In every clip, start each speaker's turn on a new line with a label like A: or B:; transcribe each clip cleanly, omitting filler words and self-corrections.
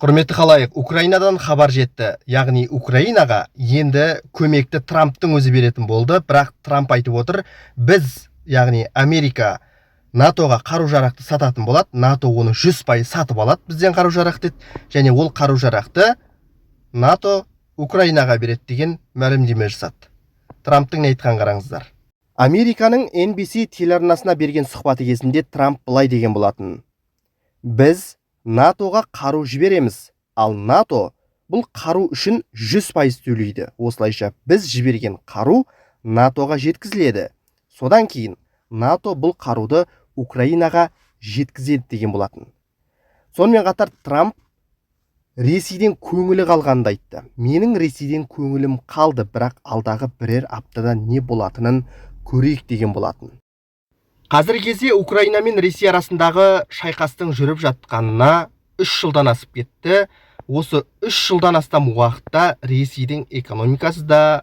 A: Құрметті халайық, Украинадан хабар жетті. Яғни Украинаға енді көмекті Трамптың өзі беретін болды. Бірақ Трамп айтып отыр, біз, яғни Америка, НАТОға қару-жарақты сататын болады. НАТО оны 100% сатып алады бізден қару-жарақ деді. Және ол қару-жарақты НАТО Украинаға береді деген мәлімдеме жасады. Трамптың не айтқанын қараңыздар. Американың NBC телеарнасына берген сұхбаты кезінде Трамп былай деген болатын: «Біз НАТОға қару жібереміз, ал НАТО бұл қару үшін 100% төлейді. Осылайша біз жіберген қару НАТОға жеткізіледі. Содан кейін НАТО бұл қаруды Украинаға жеткізеді» деген болатын. Сонымен қатар Трамп Ресейден көңілі қалғанын айтты. «Менің Ресейден көңілім қалды, бірақ алдағы бірер аптада не болатынын көрейік» деген болатын. Қазіргі кезде Украина мен Ресей арасындағы шайқастың жүріп жатқанына 3 жылдан асып кетті. Осы 3 жылдан астам уақытта Ресейдің экономикасы да,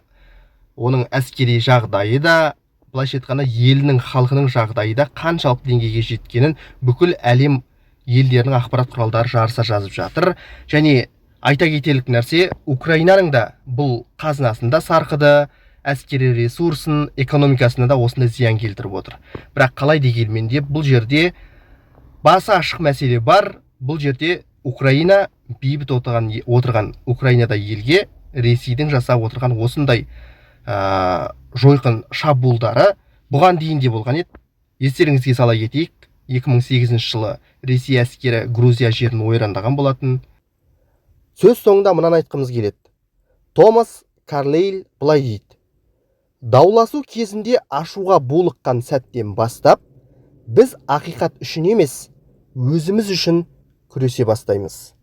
A: оның әскери жағдайы да, былайша айтқанда, елінің халқының жағдайы да қаншалықты деңгейге жеткенін бүкіл әлем елдерінің ақпарат құралдары жарыса жазып жатыр. Және айта кетерлік нәрсе, Украинаның да бұл қазынасында сарқыды, әскери ресурсын, экономикасына да осындай зиян келтіріп отыр. Бірақ қалай дегенмен де, бұл жерде басы ашық мәселе бар. Бұл жерде Украина, бейбіт отырған Украинада елге Ресейдің жасап отырған осындай жойқын шабуылдары бұған дейін де болған еді. Естеріңізге сала кетейік, 2008 жылы Ресей әскері Грузия жерін ойрандаған болатын. Сөз соңында мынаны айтқымыз келеді. Томас Карлейл былай дейді: «Дауласу кезінде ашуға булыққан сәттен бастап біз ақиқат үшін емес, өзіміз үшін күресе бастаймыз».